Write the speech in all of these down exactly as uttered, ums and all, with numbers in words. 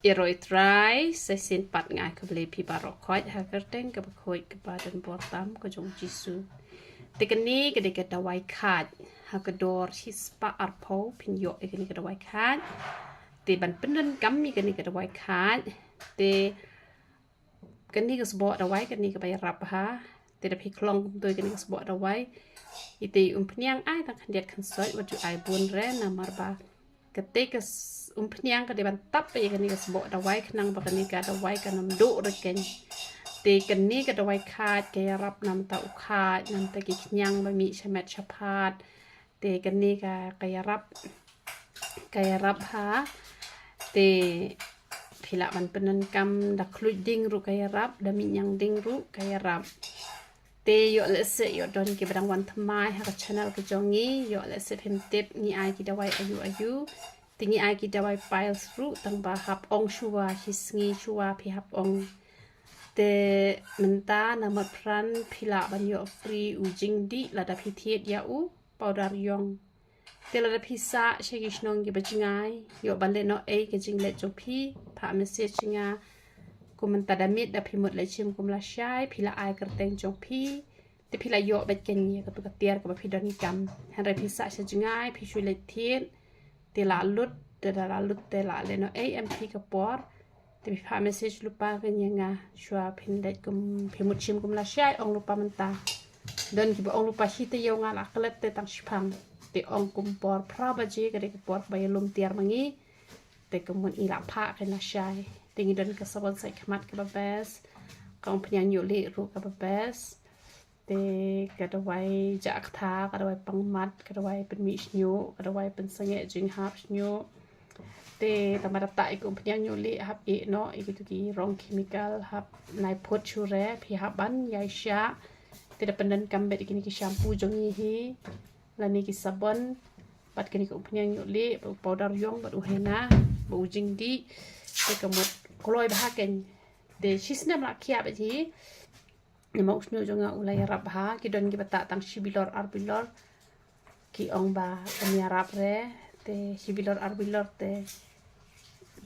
Ïaroh ïa U Trai, sa shisien pat nga ai khublei ïa phi baroh khoit ha ka kyrteng kaba khuid kaba don bor tam ka jong U Jisu. Te kane ka dei ka dawai khaid ha ka dor shispah arphew phin ïoh ïa kane ka dawai khaid. Te ban pyndonkam ïa kane ka dawai khaid, te kane ka sboh dawai kane kaba ïarap ha. Te da phi khlong kumto ïa kane ka sboh dawai, ite i umphniang ai tang khyndiat khynsoit, wat ju ai bun re, namar ba kata ka s-, umphniang ka dei ban tap ïa kane ka sboh dawai khnang ba kane ka dawai kan ym duh re keiñ. Te kane ka dawai khaid ka ïarap na bynta u khaid, na bynta ki khñiang ba mih shamet shaphad. Te kane ka, ka ïarap, ka ïarap ha. Te phi lah ban pyndonkam da khluit ding ruh ka ïarap, da mih ñiang ding ruh ka ïarap. Te ïoh lehse ïoh don kiba dang wan thymmai ha ka channel ka jong ngi, ïoh lehse phim tip ngi ai ki dawai aiu aiu. Te ngi ai ki dawai piles ruh, tang ba hap ong shuwa, shi sngi shuwa phi hap ong. Te mynta na Motphran phi lah ban ïoh free u jingdih lada phi thied ïa u powder ïong. Te lada phi sah sha ki shnong kiba jngai, ïoh ban leh noh ei ka jingleh jong phi, phah message ïa nga. Kum mynta da miet da phi mut leit shim kum lashai, phi la ai kyrteng jong phi. Te phi la ïoh beit kane ïa katu ka tiar kaba phi donkam. Hynrei phi sah sha jngai, phi shu leit thied. Te la lut, te da la lut, te la leh noh ei em phi ka por. Te phi phah message lypa kane ïa nga, shuwa phin leit kum, phi mut shim kum lashai, ong lypa mynta. Don kiba ong lypa shi taïew, nga la klet te tang shiphang. Te ong kum por phra baje ka dei ka por ba ïalum tiar ma ngi. Te ka mut ngi la phah kane lashai. Te ngi don ka sabon sait khmat kaba best. Ka umphniang ñiuhlieh ruh kaba best. Te ka dawai jah ktha, ka dawai pangmat, ka dawai pynmih shñiuh, ka dawai pynsangeh jinghap shñiuh. Te tang ba da tah ïa ka umphniang ñiuhlieh hap ïeh noh ïa kitu ki rong chemical, hap nai phut shuh re, phi hap ban ïaishah. Te da pyndonkam beit ïa kine ki shampoo jong ngi hi, lane ki sabon, bad kane ka umphniang ñiuhlieh, bad u powder ïong, bad u henna, bad u jingdih. Te ka mut kloi bha keiñ. Te shisnem la khiah beit hi. Namar u shñiuh jong nga u la ïarap bha, ki don kiba tah tang shi bilor ar bilor. Ki ong ba ym ïarap re, te shi bilor ar bilor te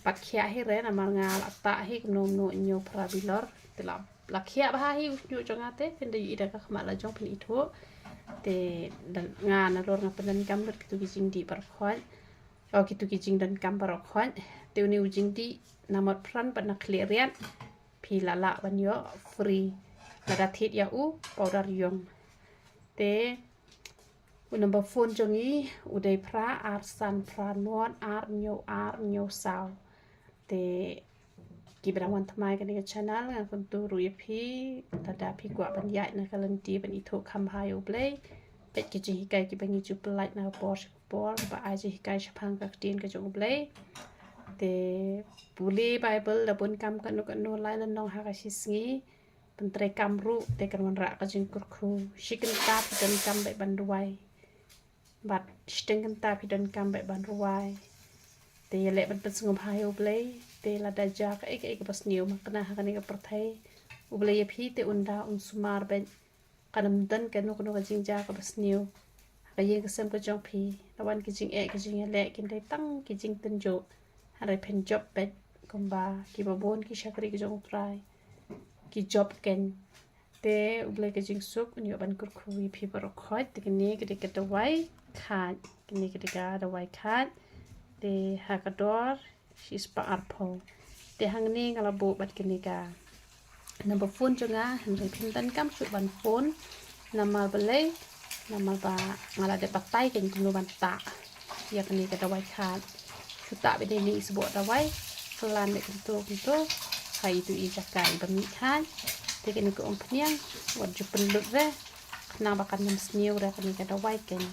pat khiah hi re, namar nga la tah hi kumno kumno hynñiew phra bilor. Te la, la khiah bha hi u shñiuh jong nga te, phin da ïohi da ka khmat la jong phin ithuh. Te da nga nalor nga pyndonkam lut kitu ki jingdih baroh khoit. O kitu ki jingdonkam baroh khoit. Te une u jingdih na Motphran bad na Khliehriat. Phi la lah ban ïoh free lada thied ïa u powder ïong. Te u number phone jong ngi u dei phra ar san phra nod ar hynñiew ar hynñiew saw. Te kiba dang wan thymmai kane ka channel, nga kyntu ruh ïa phi, lada phi kwah ban ïaid na ka lynti ban ithuh kham bha ïa U Blei, peit ki jinghikai kiba ngi ju pyllait na ka por sha ka por, ba ai jinghikai shaphang ka ktien ka jong U Blei. Te pule Bible da bun kam kano kano lai lynnong ha ka shi sngi. Pyntreikam ruh te kan wanrah ka jingkyrkhu. Shi kynta phi donkam beit ban duwai. Bad shiteng kynta phi donkam beit ban rwai. Te ïaleh ban pynsngewbha ïa U Blei. Te lada jia kaei kaei kaba sniew ma kane ha kane ka pyrthei, U Blei ïa phi te un da un sumar beit. Kan ym don kano kano ka jingjia kaba sniew ha ka ïing ka sem ka jong phi. La wan ki jingeh ki jingïaleh kin dei tang ki jingtynjuh. Hynrei phin jop beit kumba kiba bun ki shakri ki jong U Trai ki jop keiñ. Te U Blei ka jingsuk un ïoh ban kyrkhu ïa phi baroh khoit. Te kane ka dei ka dawai khaid, kane ka dei ka dawai khaid. Te ha ka dor shispah arphew. Te hangne nga la buh bad kane ka number phone jong nga, hynrei phim donkam shuh ban phone. Namar balei? Namar ba nga la dep batai keiñ kumno ban tah ïa kane ka dawai khaid. Shu tah beit ïa kane i sboh dawai, khlad beit kumto kumto ha itu i jaka iba mih khaid. Te kane ka umphniang wat ju pynlut re, khnang ba kan ym sniew re kane ka dawai keiñ.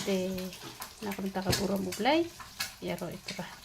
Te na ka bynta ka burom U Blei, ïaroh ïa U Trai.